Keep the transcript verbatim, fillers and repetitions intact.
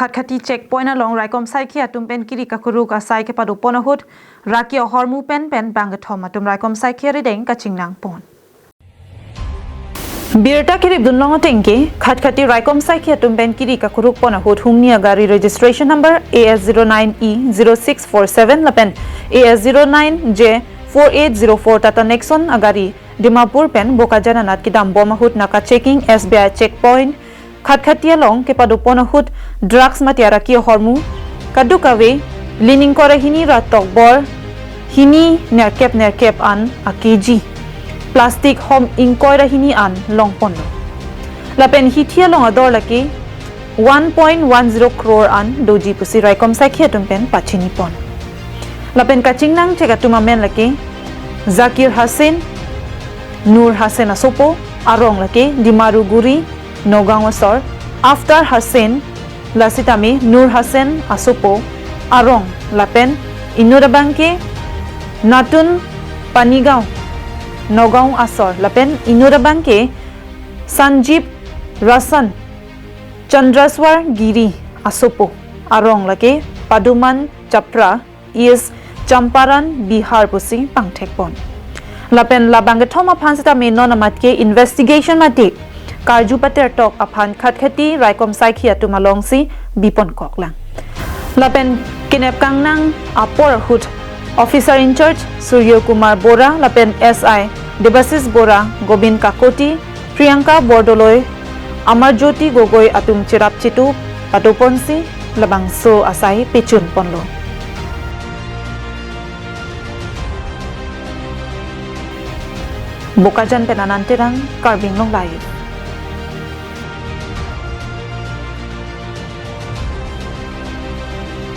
Khatkhati checkpoint along raikom saikhi atum pen kiri kakuruk asai kepadopon ahut raki ahormu pen pen bangkethom atum raikom saikhi arideng kachingnang pon. Birta kirip dunlong atengke, Khatkhati raikom saikhi atum pen kiri kakuruk pon ahut humni agari registration number A S zero nine E zero six four seven lapen A S zero nine J four eight zero four Tata Nexon agari Dimapur pen Bokajan anat kedam bom ahut naka checking S B I checkpoint Khatkhati along kepadopon ahut drugs mate araki ahormu kadokave lin ingkoi ra hini ra tokbor hini nerkep nerkep an a K G, plastic hom ingkoi ra hini an longponlo. Lapen hithi along ador lake one point one zero crore an doji pusi raikom saikhi atum pen pachini pon. Lapen kachingnang chek atum amen lake Zakir Hussain, Nur Hussain asopo, arong lake Dimaruguri, Nagaon asor, Aftar Hussain, lasitame Nur Hussain asopo, arong, lapen inut abangke Natun Panigaon, Nagaon asor, lapen inut abangke Sanjeev Rasan, Chandraswar Giri asopo, arong lake Paduman Chapra, East Champaran, Bihar pusi pangthek pon. Lapen labangkethom aphan sitame non amat ke investigation mate karju pater tok aphan Khatkhati raikom saikhi atum alongsi bipon koklang. Lapen kenep kangnang apor ahut Officer in charge Suryo Kumar Bora lapen S I Debasis Bora, Gobin Kakoti, Priyanka Bordoloi, Amar Jyoti Gogoi atum cherap chetu padoponsi labangso asai pechun ponlo. Bokajan pen Anand Terang, Karbi Anglong Live.